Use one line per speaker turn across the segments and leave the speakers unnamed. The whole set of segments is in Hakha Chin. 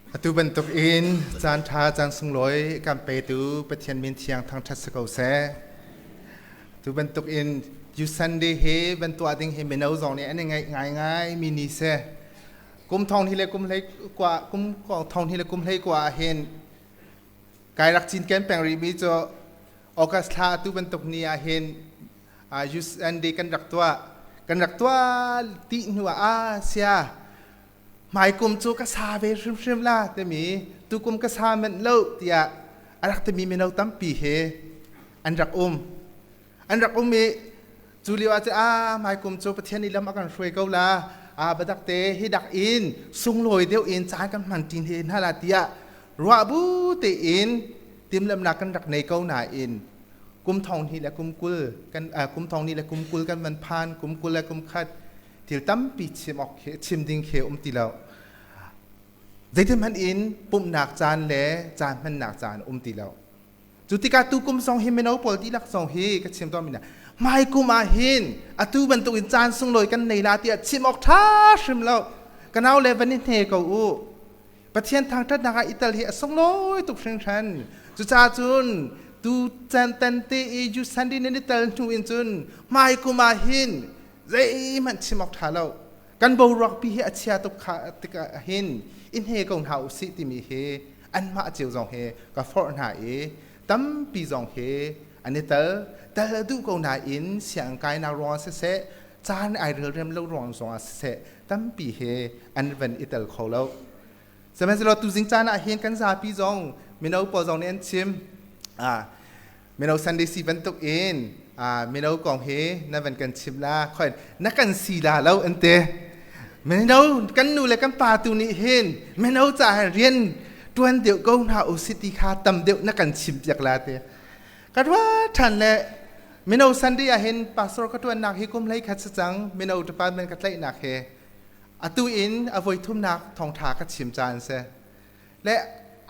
Atu bantuk in caan ṭha caan sunglawi kan petu Pathian min thiang thangṭhat si ko seh. Atu bantuk in Youth Sunday hi van tuah ding hi mino zong nih an i ngaih ngaingai mi ni si. Kum thong hi le kum hlei kua kum thong hi le kum hlei kua ah hin kai rak cinken peng rih mi cu August thla atu bantuk ni ah hin Youth Sunday kan rak tuah. Kan rak tuah ti hnu ah ah sia hmaikum cu ka sa ve hrimhrim la timi tukum ka sa manh lo tiah a rak timi mino tampi he an rak um. An rak um i cu lio ah cun a hmaikum cu Pathian nih lam a kan hruai ko la, a badak te hi dak in sunglawi deuh in caan kan hman ṭin he hna la tiah ruah bu tein timhlamhnak kan rak nei ko nain kum thong hnih le kum kul kan kum thong hnih le kum kul kan van phan, kum kul le kum khat thil tampi chim awk khi chim ding khi um ti lo. Zeitihmanh in pumhnak caan le caan hmannak caan um ti lo. Cu tikah tukum zong hi mino pawl dihlak zong hi ka chim tawn mi hna, hmaikum ah hin atu bantuk in caan sunglawi kan nei la tiah chim awk ṭha hrim lo. Ka nau le van i hne ko u. Pathian thangṭhatnak ah i tel hi a sunglawi tuk hringhran. Cucaah cun tu caan tan te i Youth Sunday nan i tel hnu in cun hmaikum ah hin zeihmanh chim awk ṭha lo. Kan boruak pi hi a chia tuk kha tikah hin i hne ko hna usih timi hi anmah cio zong hi ka forh hna i tampi zong hi an i tel. Tel a duh ko nain sianginn kainak ruangah siseh, caan ai relrem lo ruang zongah siseh, tampi hi an van i tel kho lo. Sihmanhsehlaw tuzing caan ah hin kan zapi zong mino pawl zong nih an chim. Mino Sunday si bantuk in mino kong hi na van kan chim la, khoin na kan si la lo an ti. Mino kan nu le kan pa tu nih hin mino caah rian tuan deuh ko hna u si ti kha tam deuh na kan chim piak la ti. Ka ruah ṭhan le mino Sunday ah hin pastor ka ṭuannak hi kum hlei khat si cang, mino department ka tlaihnak hi atu in a voi thumnak thawngṭha ka chim caan si. Le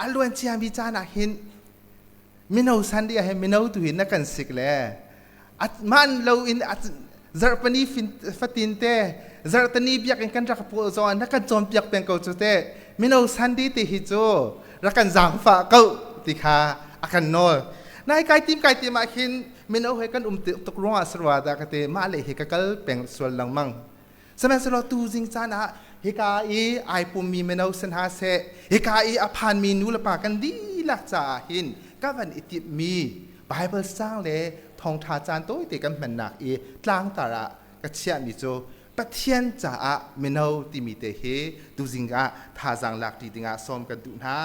a luan ciami caan ah hin mino Sunday ah hin mino tu hi na kan sik le man lo in zarhpani fatin te zarhtani biakinn kan rak pawl zong na kan cawnpiak peng ko cu te, mino Sunday te hi cu rak kan zaangfah ko ti kha a kan nawl. Nai kai tim kai tim ah khin mino he kan um tuk ruangah sarwa dah ka te mah le hi ka kal peng sual lengmang. Sihmanhsehlaw tu zing caan ah hika i ai pummi mino si hna seh, hika i a phanmi nu le pa kan dihlak caah hin ka van i timhmi Bible sang le thawngṭha caan tawite kan hmannak i tlangtar ah ka chiahmi cu Pathian caah mino timi te hi tuzing ah thazaang lak ṭi dingah sawm kan duh hna.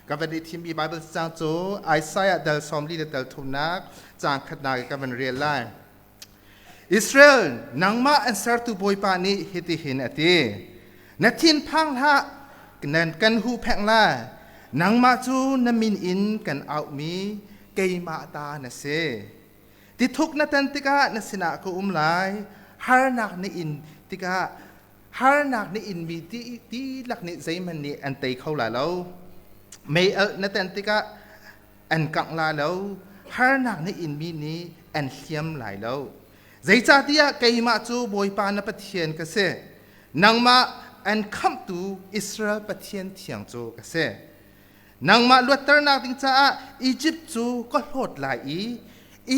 Ka van i thimmi Bible cang cu Isaiah dal sawmli le dal thumnak caang khatnak i ka van rel lai. Israel, nangmah an sertu Bawipa nih hitihin a ti: Na thinphang hlah, nan kan huhphenh lai. Nangmah cu na min in kan auhmi keimah ta na si. Tithuk na tan tikah na sinah ka um lai. Harnak na in tikah harnak na inmi ti dihlak nih zeihmanh nih an tei kho lai lo. Mei alh na tan tikah an kangh lai lo. Harnak na inmi nih an hliam lai lo. Zeicahtiah keimah cu Bawipa na Pathian ka si. Nangmah an khamhtu Israel Pathian thiang cu ka si. Nangmah luatternak ding caah Izipt cu ka hlawt lai i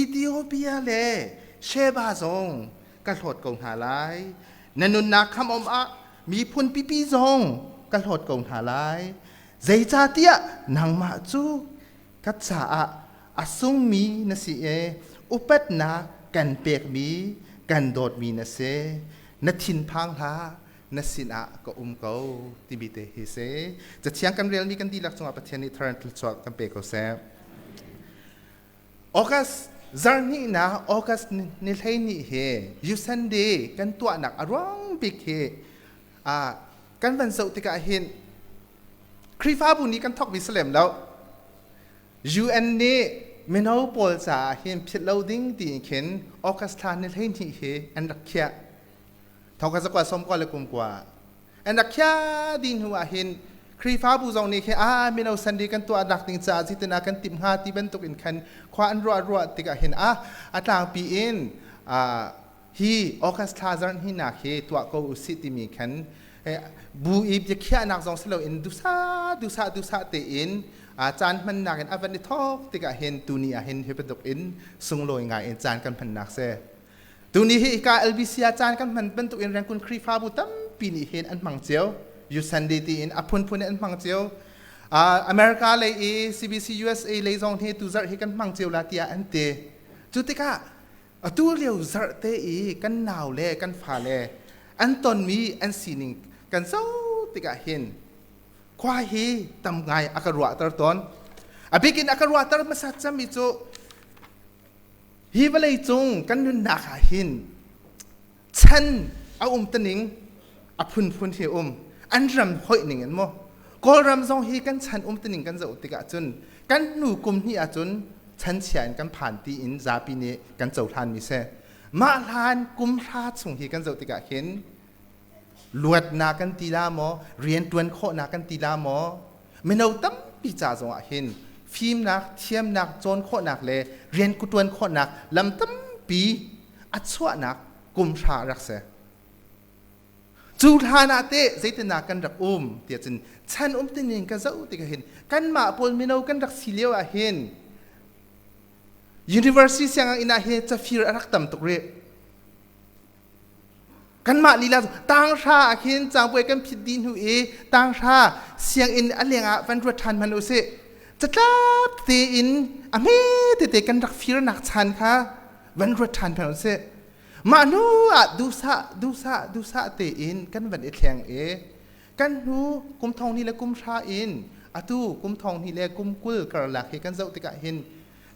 Ethiopia le Sheba zong ka hlawt ko hna lai. Na nunnak khamh awkah miphun pipi zong ka hlawt ko hna lai. Zeicahtiah nangmah cu ka caah a sungmi na si i upatnak kan pekmi kan dawtmi na si. Na thinphang hlah, na sinah ka um ko timi te hi si. Cathiang kan relmi kan dihlak cungah Pathian nih thar thluachuah kan pe ko seh. August zarhnihnak August ni hleihnih hi Youth Sunday kan tuahnak a ruang bik hi kan van zoh tikah hin Khrihfabu nih kan thawkmi si lem lo. UN nih mino pawl caah hin philh lo ding tiin khin August thla ni 12 hi an rak khiah. Thawka zakua som kua le kum kua an rak khiah dih hnu ah hin Khrihfabu zong nih khi a mino Sunday kan tuah nak ding caah zeitin ah kan timh hnga ti bantuk in khan khua an ruah ruah tikah hin a a tlangpi in hi August thla zarh hnih nak hi tuah ko usih timi khan. Bu i biakhiahnak zong si loin dusa dusa dusa tein caan hmannak in a van i thawk tikah hin tuni ah hin hi bantuk in sunglawi ngai in caan kan hmannak si. Tuni hi hika LBC ah caan kan hman bantuk in Rengkun Khrihfabu tampi nih hin an hmang cio. Youth Sunday tiin a phunphun in an hmang cio. America lei i CBC USA lei zong hi tuzarh hi kan hmang cio la tiah an ti. Cu tikah atu lio zarh te i kan nau le kan fale an tonmi an sining kan zoh tikah hin khua hi tam ngai a ka ruahter tawn. A bik in a ka ruahter hmasa cemmi cu hi vawlei cung kan nunnak ah hin chan a um taning a phunphun hi um an ram hoih ning in maw Kawlram zong hi kan chan um taning kan zoh tikah cun kan hnu kum hnih ahcun chan chia in kan phan ti in zapi nih kan cohlan mi si. Mah hlan kum hra chung hi kan zoh tikah hin luatnak kan ti la maw riantuan khawhnak kan ti la maw mino tampi ca zong ah hin fimnak thiamnak cawn khawhnak le rian tuan khawhnak lam tampi a chuahnak kum hra rak si. Cu hlan ah teh zeitindah kan rak um tiah cun chan um tining ka zoh tikah hin kanmah pawl mino kan rak si lio ah hin university sianginn ah hin cafir a rak tam tuk rih. Kanmah lila tanghra ah khin cangpuai kan phit dih hnu i tanghra sianginn a leng ah van ruat ṭhan hmanh usih. Catlap tein a hme tete kan rak firnak chan kha van ruat ṭhan hmanh usih. Mah hnu ah duhsah duhsah duhsah tein kan van i thleng i kan hnu kum thong hnih le kum hra in atu kum thong hnih le kum 20 karlak hi kan zoh tikah hin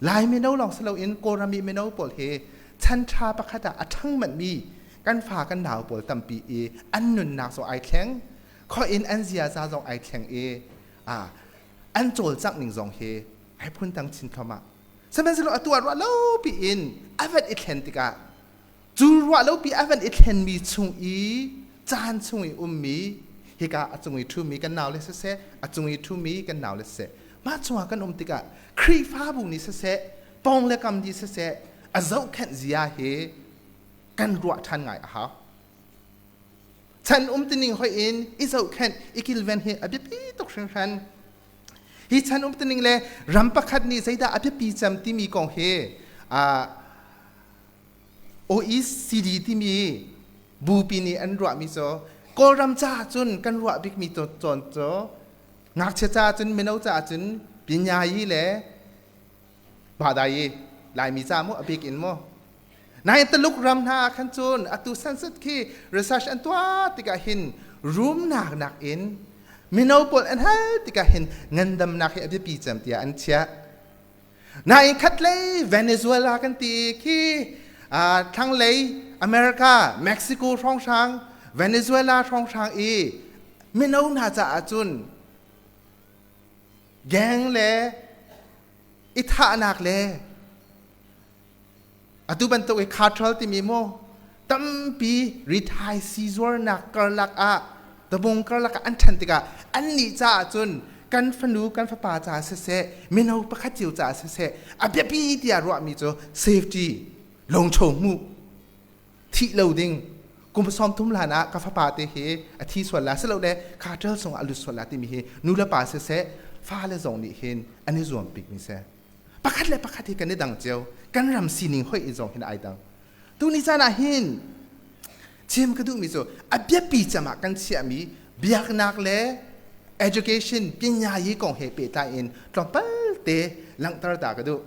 Lai mino lawng si loin Kawlram i mino pawl hi chan ṭha pakhat ah a ṭhang manhmi kan fa kan nau pawl tampi i an nunnak zong ai thleng khoi in an ziaza zong ai thleng i an cawlcangh ning zong hi ai phuntang chin thluahmah. Sihmanhsehlaw atu ah ruah lo piin a van i thlen tikah cu ruah lo pi a van i thlenmi chung i caan chung i ummi hika a cung i ṭhumi kan nau le siseh a cung i ṭhumi kan nau le siseh mah chungah kan um tikah Khrihfabu nih siseh pong le kam nih siseh a zohkhenh zia hi kan ruah ṭhan ngai a hau. Chan um tining hoi in i zohkhenh i kilven hi a biapi tuk hringhran. Hi chan umtuning le ram pakhat nih zeidah a biapi cem timi kong hi OECD timi bupi nih an ruahmi cu Kawlram caah cun kan ruah bikmi cawn cu ngakchia caah cun mino caah cun pinyayi le Badayi Laimi ca mu a bik in mu Nain Taluk ram hna ah khan cun atu sunset khi research an tuah tikah hin rumnak nakin mino pawl an hal tikah hin ngandamnak hi a biapi cem tiah an chiah. Nain khatlei Venezuela kan ti khi thlanglei America, Mexico hrawnghrang, Venezuela hrawnghrang i mino hna caah cun gang le i thahnak le Atu bantuk i cartel timi mu tampi rithai sii zuarnak karlak ah tabung karlak ah an ṭhan tikah annih caah cun kan fanu kan fapa caah siseh mino pakhat cio caah siseh a biapi tiah ruahmi cu safety lungcho hmuh thih lo ding kum 30 hlan ah ka fapa te hi a thi sual la silole cartel sungah a lut sual la timi hi nu le pa siseh fale zong nih hin an i zuam bikmi si. Pakhat le pakhat hi kan i dang cio. Kan ram sining hoih in zong hin ai dang. Tuni caan ah hin chim ka duhmi cu a biapi cem ah kan chiahmi biaknak le education pinyayi kong he pehtlai in tlawmpal te langhter ta ka duh.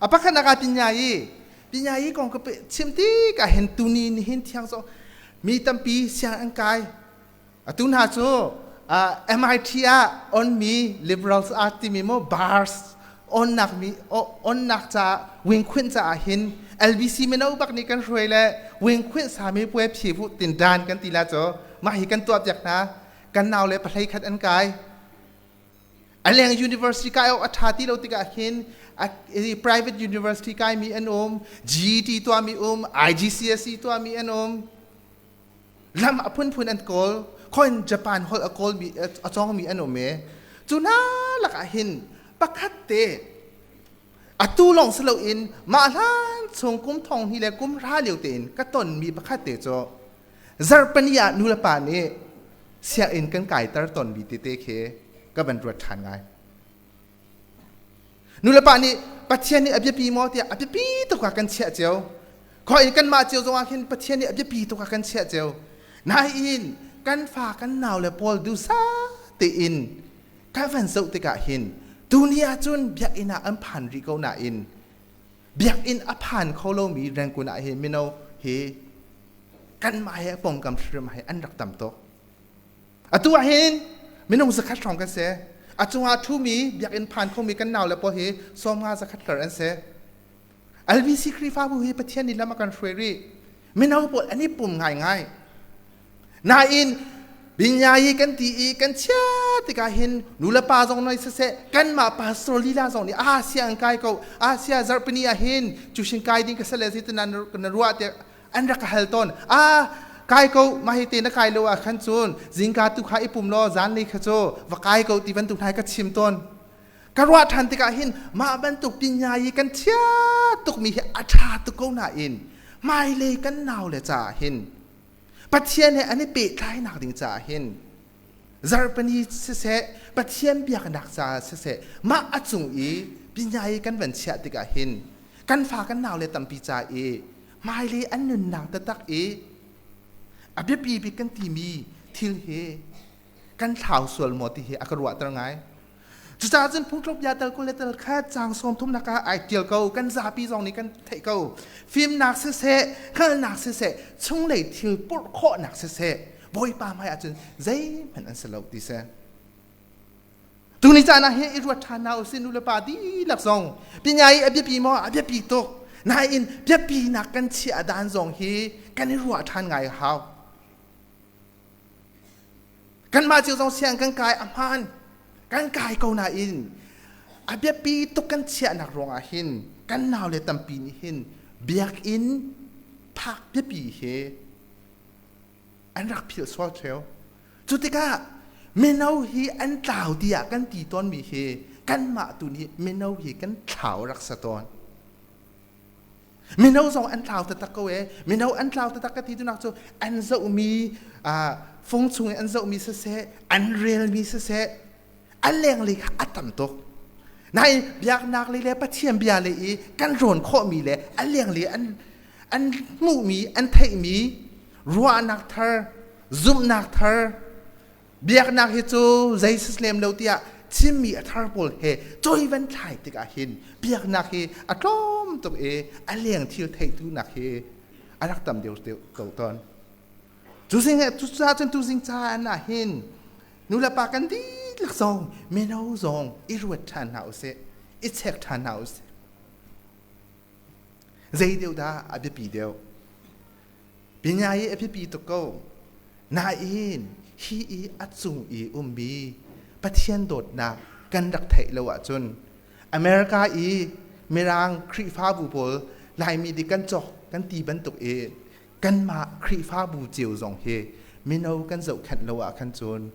A pakhatnak ah pinyayi pinyayi kong ka chim ti ka hin tuni ni hin thiang zo mi tampi siang an kai. Atu hna cu MIT ah on mi liberals art timi mo bars onnak mi onnak ca wing khwin caah hin LBC mino bak nih kan hruai le wing khwin sami puai phi bu tin dan kan ti la cu mah hi kan tuah piak hna kan nau le pahlei khat an kai a leng university kai awk a ṭha ti lo tikah hin private university kai mi an um GED tuah mi um IGCSE tuah mi an um Lam a phunphun an kawl. Khoin Japan holh a kawlmi a cawngmi an um i cu hna lakah hin pakhat te atu lawng si loin mah hlan chung kum thong hnih le kum hra lio tein ka tonmi pakhat te cu zarhpani ah nulepa nih. Sianginn kan kaiter tonmi tete khi ka van ruat ṭhan ngai. Nulepa nih Pathian nih a biapi maw tiah a biapi tuk ah kan chiah cio. Khoi in kanmah cio zongah khin Pathian nih a biapi tuk ah kan chiah cio. Nain kan fa kan nau le pawl duhsah tein ka van zoh tikah hin tuni ahcun biakinn ah an phan rih ko nain biakinn a phan kho lomi Rangoon ah hin mino hi kanmah he pawngkam hrim he an rak tam tuk. Atu ah hin minung zakhat hrawng kan si. A cungah ṭhumi biakinn phan khomi kan nau le pawl hi 50 zakhat kar an si. LBC Khrihfabu hi Pathian nih lam a kan hruai rih. Mino pawl an i pum ngaingai. Nain binyai kan ti i kan chia tikah hin nulepa zong noi siseh kanmah pastor lila zong nih Asia an kai ko Asia zarhpini ah hin cushin kai ding ka sale si na na ruah tiah an rak ka hal tawn a kai ko mah hi te na kai lo ah khan cun zingka tu kha i pum law zanlei kha cu va kai ko ti bantuk hna ka chim tawn ka ruah ṭhan tikah hin mah bantuk pinya i kan chia tukmi hi a ṭha tuk ko nain hmailei kan nau le caah hin Pathian he an i pehtlainak ding caah hin zarhpini siseh Pathian biaknak caah siseh mah a cung i pinya i kan van chiah tikah hin kan fa kan nau le tampi ca i hmailei an nunnak taktak i a biapi bik kan timi thil hi kan thlau sual maw ti hi a ka ruahter ngai. Cucaah cun phungthluk bia tal kul le tal khat caang 30 nak ah ai tial ko kan zapi zong nih kan theih ko fimnak siseh hngalhnak siseh chunglei thil purh khawhnak siseh Bawipa hmai ahcun zeihmanh an si lo ti si. Tuni caan ah hin i ruat ṭhan hna usih nu le pa dihlak zong pinya i a biapi maw a biapi tuk nain biapinak kan chiah dan zong hi kan i ruah ṭhan ngai a hau. Kanmah cio zong siang kan kai a hmaan kan kai ko nain a biapi tuk kan chiahnak ruangah hin kan naule tampi nih hin biakinn phak biapi hi an rak philh sual ṭheo. Cu tikah mino hi an tlau tiah kan ti tawnmi hi kanmah tu nih mino hi kan thlau rak sa tawn. Mino zong an tlau taktak ko ee. Mino an tlau taktak ka ti duhnak cu an zohmi fung chung in an zohmi siseh, an relmi siseh, a lenglei kha a tam tuk. Nain biaknak lei le Pathian bia lei i kan rawn khawhmi le a lenglei an hmuhmi, an theihmi ruahnak thar, zumhnak thar, biaknak hi cu zei lem lo tiah chimmi a thar pawl he choi van thlai tikah hin biaknak hi a tlawm tuk i a leng thil theihtu nak hi a rak tam deuh ko tawn. Cu cucaah cun tuzing caan ah hin nulepa kan dihlak zong mino zong i ruat ṭhan hna usih, i check ṭhan hna usih. Zei deuh dah a biapi deuh? Pinya hi a biapi tuk ko. Nain hi i a cung i ummi Pathian dawtnak kan rak theih lo ahcun America i Mirang Khrihfabu pawl Laimi nih kan cawk kan ti bantuk i kanmah Khrihfabu cio zong hi mino kan zohkhenh lo ah khan cun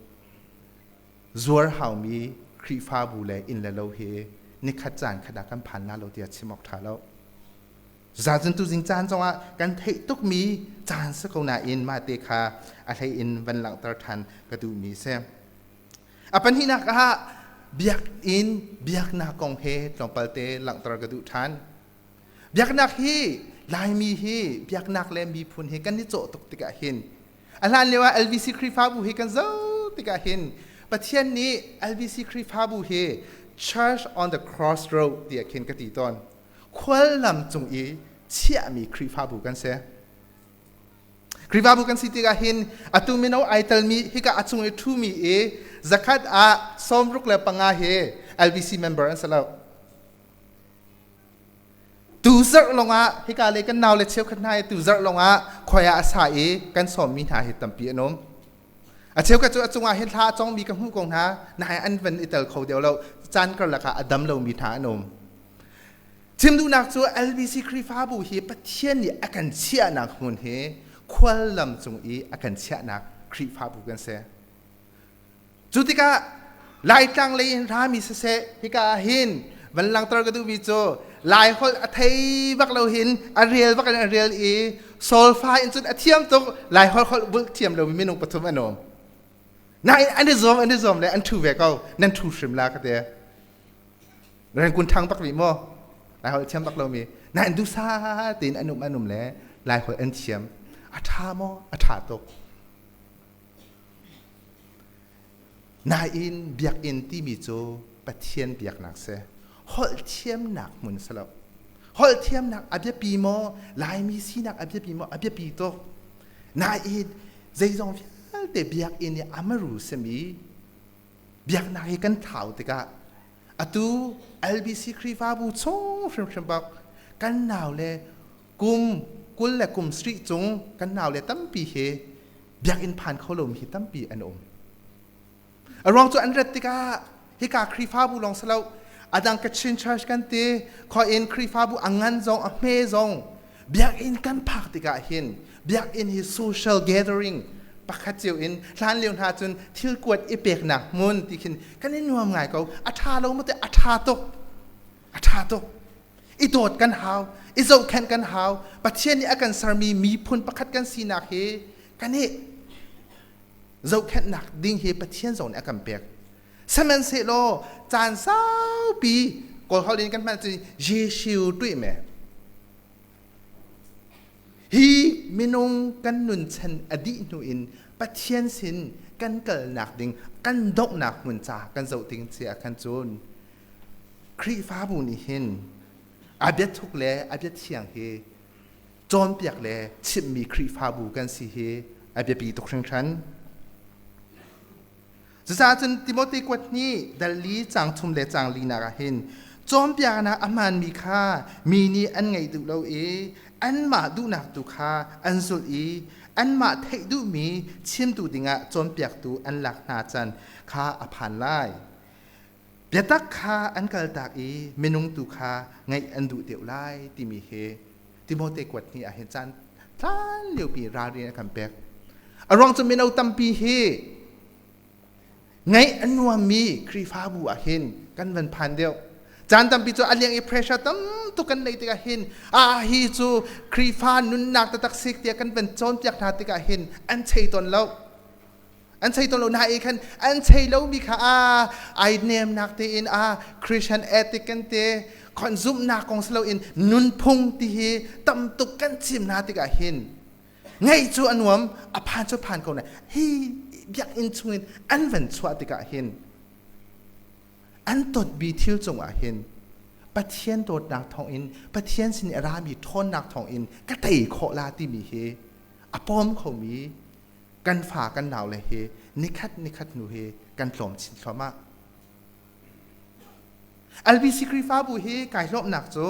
zuar haumi Khrihfabu le inn le lo hi nikhat caan khat ah kan phan la lo tiah chim awk ṭha lo. Cucaah tuzing caan zongah kan theih tukmi caan si ko nain mah te kha a hlei in van langhter ṭhan ka duhmi si. A pahnihnak ah biakinn biaknak kong he tlawmpal te langhter ka duh ṭhan. Biaknak hi Laimi hi biaknak le miphun hi kan i cawh tuk tikah hin a hlan lio ah LBC Khrihfabu hi kan zoh tikah hin Pathian nih LBC Khrihfabu hi Church on the Crossroad tiah khin ka ti tawn. Khuallam cung i chiahmi Khrihfabu kan si. Khrihfabu kan si tikah hin atu mino ai telmi hika a cung i ṭhumi i zakhat ah 65 hi LBC member an si lo. Tu zarh longah hika le kan nau le cheukhat hna hi tu zarh longah khoi ah a sa i kan sawmmi hna hi tampi an um. A cheukhat cu a cungah hin thla a congmi ka hmuh ko hna, nain an van i tel kho deuh lo. Caan karlak ah a dam lomi hna an um. Chim duhnak cu LBC Khrihfabu hi Pathian nih a kan chiahnak hmun hi khuallam cung i a kan chiahnak Khrihfabu kan si. Cu tikah Laitlang lei in rami siseh hika ah hin van langter ka duhmi cu Lai holh a thei bak lo hin a rel bak in a rel i solfa in cun a thiam tuk Lai holh holh bulh thiam lomi minung pathum an um. Nain an i zuam an i zuam le an ṭhu ve ko. Nan ṭhu hrim la ka ti. Ren kun ṭhang bak rih maw? Lai holh thiam bak lomi. Nain duhsa tein an um an um le Lai holh an thiam. A ṭha maw? A ṭha tuk. Nain biakinn timi cu Pathian biaknak si. Holh thiamnak hmun si lo. Holh thiamnak a biapi maw? Laimi sinak a biapi maw? A biapi tuk. Nain zeizong vialte biakinn i amaru simi biaknak hi kan thau tikah atu LBC Khrihfabu chung hrimhrim bak kan nau le kum 20 le kum sarih cung kan nau le tampi hi biakinn phan kho lomi hi tampi an um. A ruang cu an rat tikah hika Khrihfabu lawng si lo adang Kachin Church kan ti khoi in Khrihfabu a ngan zong a hme zong biakinn kan phak tikah hin biakinn hi social gathering pakhat cio in hlan lio hna cun thil kuat i peknak hmun ti khin kan i nuam ngai ko. A ṭha lo maw te? A ṭha tuk, a ṭha tuk. I dawt kan hau, i zohkhenh kan hau. Pathian nih a kan sermi miphun pakhat kan sinak hi kan i zohkhenhnak ding hi Pathian zong nih a kan pek. Sihmanhsehlaw caan saupi Kawl holh in kan hman cu Jesuh tuih me. Hi minung kan nunchan a dih hnu in Pathian sin kan kalnak ding kan donghnak hmun ca kan zoh ding si ah khan cun Khrihfabu nih hin a biathuk le a biathiang hi cawnpiak le chimhmi Khrihfabu kan si hi a biapi tuk hringhran. Cucaah cun Timote kuat nih dal li caang thum le caang linak ah hin cawnpiaknak a hmaanmi kha mi nih an ngaih duh lo i anmah duhnak tu kha an zulh i anmah theih duhmi chimtu dingah cawnpiaktu an lak hna can kha a phan lai. Biatak kha an kaltak i minung tu kha ngaih an duh deuh lai timi hi Timote kuat hnih ah hin caan tlan liopi ralrin a kan pek. A ruang cu mino tampi hi ngaih a nuammi Khrihfabu ah hin kan van phan deuh. Caan tampi cu a liang i pressure tam tuk kan neih tikah hin ah hi cu Khrihfa nunnak taktak sik tiah kan van cawnpiak hna tikah hin an chei tawn lo. An chei tawn lo na i khan an chei lomi kha a ai nemnak tein a Christian ethic kan te khon zumhnak kong si loin nunphung ti hi tam tuk kan chim hna tikah hin ngaih cu a nuam, a phan cu phan ko na hi biakinn chungin an van chuah tikah hin an totbi thil cungah hin Pathian dawtnak thawngin, Pathian sin i a rami ṭhawnnak thawngin ka tei khawh la timi hi a pawm khomi kan fa kan naule hi nikhat nikhat hnu hi kan tlawm chin thluahmah. LBC Khrihfabu hi kai hlawmnak cu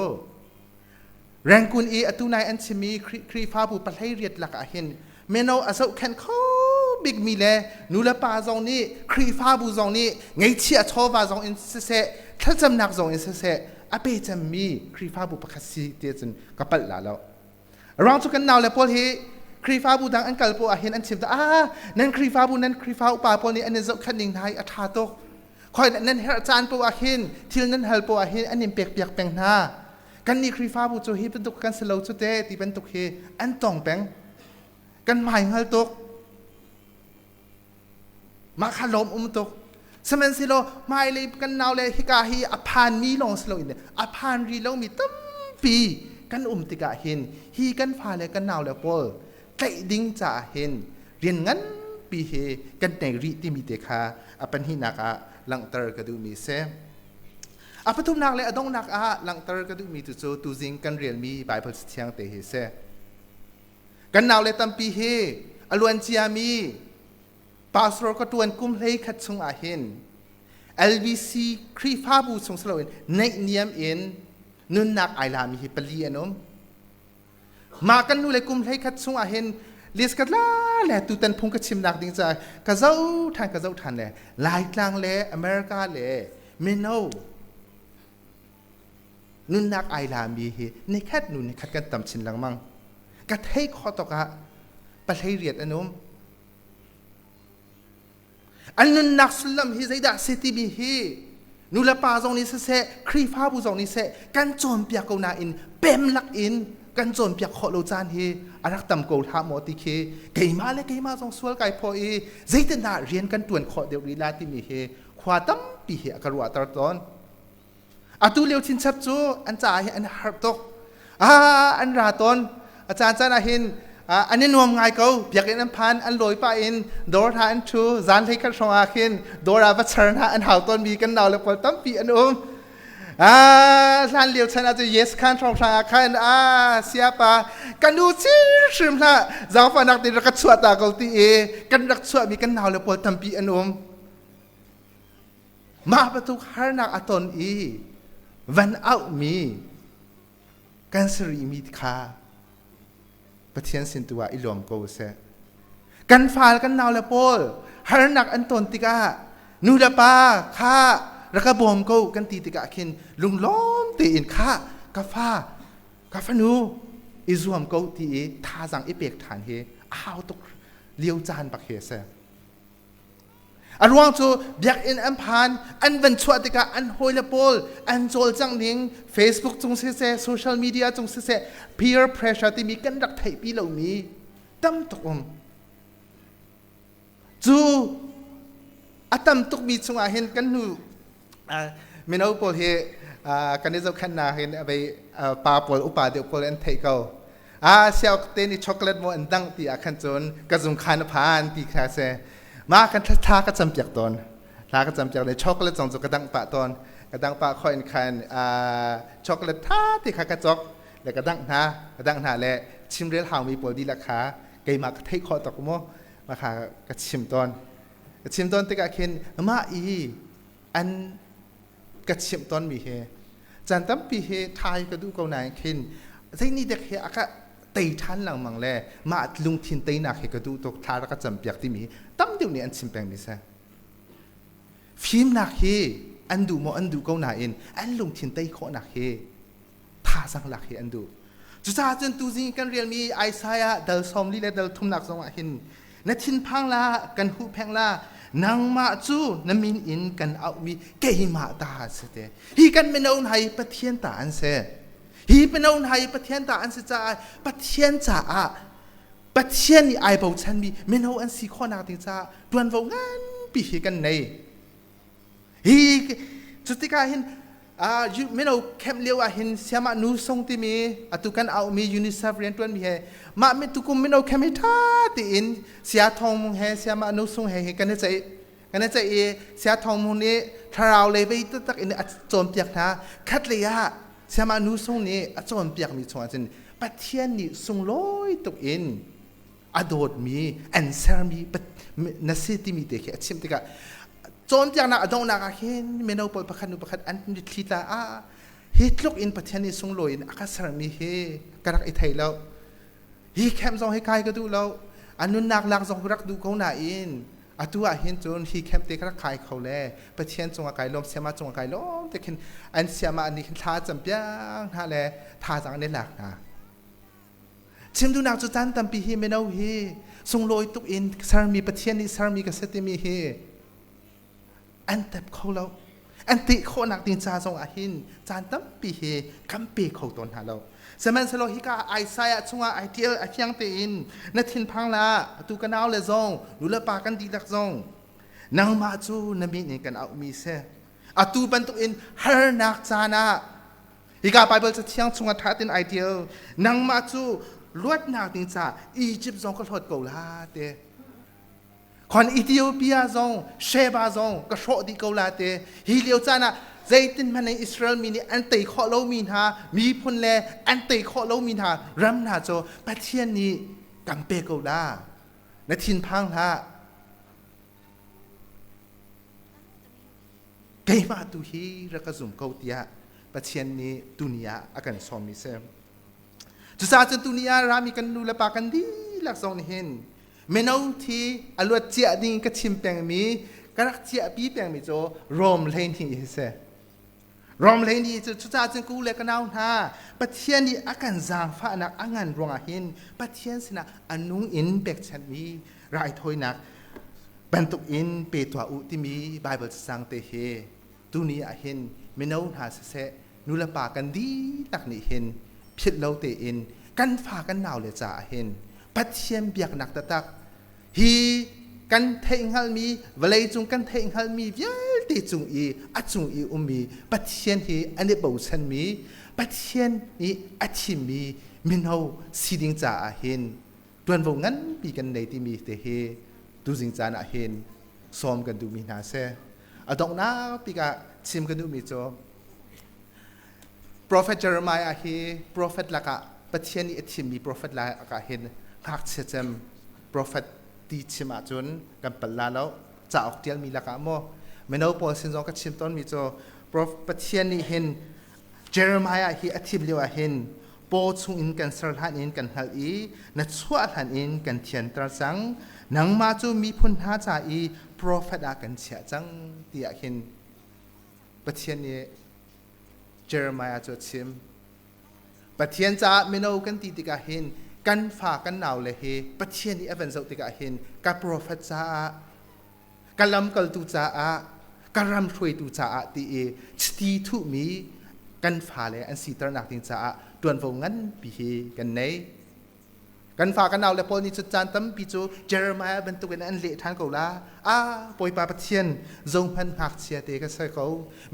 Rangoon i atu nai an chimmi Khrihfabu 18 lakah hin mino a zohkhenh kho bikmi le nulepa zong nih Khrihfabu zong nih ngeichia chawva zong in siseh, thlacamnak zong in siseh a pe cemmi Khrihfabu pakhat si ti cun ka palh la lo. Ruang cu kan naule pawl hi Khrihfabu dang an kal poah hin an chim ta, ah nan Khrihfabu, nan Khrihfa upa pawl nih an in zohkhenh ning hna hi a ṭha tuk. Khoi nan herh caan poah hin thil nan hal poah hin an in pek piak peng hna. Kan nih Khrihfabu cu hi bantuk kan si lo cu te ti bantuk hi an tong peng. Kan hmai hngal tuk. Mah kha lawm um tuk. Sihmanhsehlaw hmailei kan naule hika hi a phanmi lawng si loin a phan rih lomi tampi kan um tikah hin hi kan fale kan naule pawl tlaih ding caah hin rian nganpi hi kan nei rih timi te kha a pahnihnak ah langhter ka duhmi si. A pathumnak le a donghnak ah langhter ka duhmi tu cu tuzing kan relmi Baibal Cathiang te hi si. Kan naule tampi hi a luan ciami pastor ka ṭuan kum 11 chung ah hin LBC Khrihfabu chung si loin naihniam in nunnak ai lami hi pali an um. Mah kan nu le kum 11 chung ah hin list ka tla le tutan phung ka chimnak ding caah ka zoh ṭhan, ka zoh ṭhan le Laitlang le America le mino nunnak ai lami hi nikhat nu nikhat kan tam chin lengmang. Ka thei khawh tawk ah 18 an um. An nunnak sullam hi zeidah si timi hi nulepa zong nih siseh, Khrihfabu zong nih seh kan cawnpiak ko nain pem lak in Kan cawnpiak khawh lo caan hi a rak tam ko hlah maw ti khi keimah le keimah zong sual kai phaw i zeitindah rian kan ṭuan khawh deuh rih la timi hi khua tampi hi a ka ruahter tawn. Atu lio chinchap cu an caah hi an har tuk. Ah, an ra tawn. A caan caan ah hin an i nuam ngai ko. Biakinn an phan, an lawi pah in dawr hna an ṭhu. Zan hlei khat hrawng ah khin dawr ah va char hna an hau tawnmi kan nau le pawl tampi an um. Ah, hlan lio chan ah cu yes khan hrawnghrang ah khan ah siapa kan nu hrim hlah zaangfahnak tin rak ka chuah ta ko ti i kan rak chuahmi kan nau le pawl tampi an um. Mah bantuk harnak a ton i van auhmi kan si rihmi kha Pathian sin tu ah i lawm ko seh. Kan fal kan nau le pawl harnak an ton tikah nu le pa kha rak ka bawm ko kan ti tikah khin lunglawm tein kha ka fa ka fanu i zuam ko ti i thazaang i pek ṭhan hi a hau tuk lio caan bak hi a si. A ruang cu biakinn an phan, an van chuah tikah an hawile pawl an cawlcangh ning Facebook cung siseh, social media cung siseh, peer pressure timi kan rak theihpi lomi tam tuk um. Cu a tam tukmi chungah hin kan hnu mino pawl hi kan i zohkhenhnak hin vei pa pawl upa deuh pawl an theih ko. A siauk te nih chocolate maw an dangh ti ah khan cun ka zung khan a phan ti kha si. Mah kan thla ka campiak tawn. Thla ka campiak le chocolate zong cu ka dangh pah tawn. Ka dangh pah khawh in khan chocolate tha ti kha ka cawk le ka dangh hna. Ka dangh hna le chimrel haumi pawl dihlak kha keimah ka theih khawh tuk mu. Mah kha ka chim tawn. Ka chim tawn tikah khin mah i an ka chimh tawnmi hi caan tampi hi ṭha hi ka duh ko nain khin zei ni dek hi a ka tei ṭhan lengmang le mah lungthin teinak hi ka duh tuk thla rak ka campiak timi hi tam deuh nih an chim pengmi si. Fimnak hi an duh maw an duh ko nain an lungthin tei khawhnak hi thazaang lak hi an duh. Cucaah cun tuzing kan relmi Isaiah dal 40 le dal thumnak zongah hin na thinphang la kan huhpheng la nangmah cu na min in kan auhmi keimah ta si te. Hi kan mino hna hi Pathian ta an si. Hi mino hna hi Pathian ta an si caah Pathian caah Pathian nih ai bochanmi mino an si khawhnak ding caah ṭuanvo nganpi hi kan nei. Hi cutikah hin mino camp lio ah hin siamah nu sung timi atu kan auhmi UNICEF rianṭuanmi he mah tukum mino camp hi ṭha tein sia thong mung he siamah nu sung he hi kan i ceih kan i ceih i sia thong mung nih thlarau lei vei taktak in a cawnpiak hna khatlei ah siamah nu sung nih a cawnpiakmi chungah cun Pathian nih sunglawi tuk in a dawtmi an sermi na si timi te khi a chimh tikah cawnpiaknak a donghnak ah khin mino pawl pakhat nu pakhat an mitthli tla ah hi tluk in Pathian nih sunglawi in a ka sermi hi ka rak i thei lo hi camp zong hi kai ka duh lo a nunnak lak zong ka rak duh ko nain atu ah hin cun hi camp te ka rak kai kho le Pathian cungah kai lawm siama cungah kai lawm te khin an siama nih khin thla cam piak hna le thazaang an i lak hna. Chim duhnak cu caan tampi hi mino hi sunglawi tuk in sermi Pathian nih sermi ka si timi hi an tep kho lo. An teh khawhnak ding ca zong ah hin caan tampi hi kan pe kho tawn hna lo. Sihmanhsehlaw hika Isaiah chungah ai tial a fiang tein na thinphang la atu ka nau le zong nu le pa kan dihlak zong nangmah cu na min in kan auhmi si. Atu bantuk in harnak caan ah Hika Bible cathiang chungah ṭha tein ai ṭial. Nangmah cu luatnak ding caah Egypt zong ka hlawt ko la te. Khon Ethiopia zong, Sheba zong ka hrawh dih ko la te. Hi lio caan ah zeitin hmanh in Israel mi nih an tei khawh lomi hna miphun le an tei khawh lomi hna ram hna cu Pathian nih kan pe ko la. Na thinphang hlah. Keimah tu hi rak ka zum ko tiah Pathian nih tuni ah a kan sawmmi si. Cucaah cun tuni ah rami kan nu le pa kan dihlak zong nih hin mino thi a luat ciah ding ka chim pengmi ka rak ciahpi pengmi cu Rom 12 hi si. Rom 12 cu cucaah cun ku le ka nau hna Pathian nih a kan zaangfahnak a ngan ruangah hin Pathian sinah a nung in pekchanhmi raithawinak bantuk in pe tuah u timi Bible cacang te hi tuni ah hin mino hna siseh nulepa kan dihlak nih hin philh lo tein Kan fa kan nau le caah hin Pathian biaknak taktak hi kan theihhngalhmi, vawleicung kan theihhngalhmi vialte cung i a cung i ummi Pathian hi an i bochanmi, Pathian nih a thimmi mino si ding caah hin ṭuanvo nganpi kan nei timi te hi tuzing caan ah hin sawm kan duhmi hna si. A donghnak bik ah chim kan duhmi cu Prophet Jeremiah hi prophet lakah, Pathian nih a thimmi prophet lakah hin ngakchia cem prophet ti chim ahcun kan pal la lo. Cauk ṭialmi lakah maw, mino pawl sin zong ka chim tawnmi cu, Pathian nih hin Jeremiah hi a thim lio ah hin, paw chungin kan ser hlan in kan hngalh i na chuah hlan in kan thianter cang, nangmah cu miphun hna ca i profet ah kan chiah cang, tiah hin Pathian nih Jeremiah cu a chim. Pathian caah mino kan ti tikah hin kan fa kan nau le hi Pathian nih a van zoh tikah hin ka profet caah, ka lamkaltu caah, ka ram hruaitu caah ti i chiti thuhmi kan fale an siternak ding caah ṭuanvo nganpi hi kan nei. Kan fa kan naule pawl nih cun caan tampi cu Jeremiah bantukin an leh ṭhan ko la. Ah, Bawipa Pathian, zohhmanh, ngakchia te ka si ko,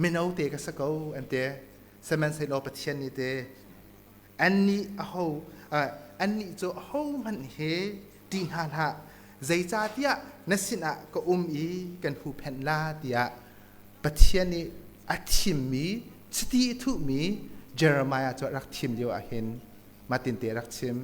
mino te ka si ko, an ti. Sihmanhsehlaw Pathian nih te annih aho annih cu ahohmanh he ṭih hna hlah, zeicahtiah na sinah ka um i kan huhphenh la, tiah Pathian nih a thimmi, chiti a thuhmi Jeremiah cu a rak thim lio ah hin matin te rak chim.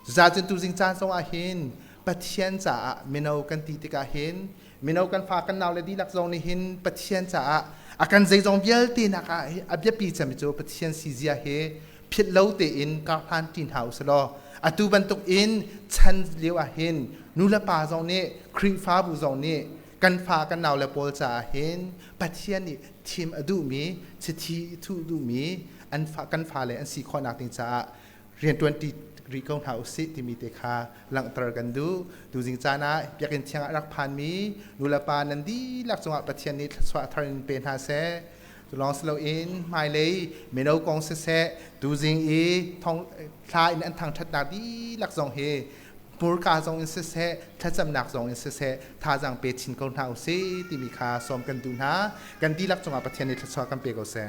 Cucaah tuzing caan zong ah hin Pathian caah mino kan ti tikah hin mino kan fa kan nau le dihlak zong nih hin Pathian caah a kan zeizong vialte nak ah a biapi cem cu Pathian si zia he philh lo tein karhlan ṭi hna u law, atu bantuk in chan lio ah hin nu le pa zong nih, Khrihfabu zong nih kan fa kan nau le pawl caah hin Pathian nih thim a duhmi, chiti thuh duhmi an fa kan fale an si khawhnak ding caah rianṭuan ṭi rih ko hna usih timi te kha langhter kan duh. Tuzing caan ah biakinn thiang ah rak phanmi nulepa nan dihlak cungah Pathian nih thluachuah thar in pe hna seh. Cu lawng si loin hmailei mino kong siseh, tuzing i thong thla in an thangṭhatnak dihlak zong hi hmurka zong in siseh, thlacamnak zong in siseh, thazaang pe chin ko hna usih timi kha sawm kan duh hna. Kan dihlak cungah Pathian nih thluachuah kan pe ko seh.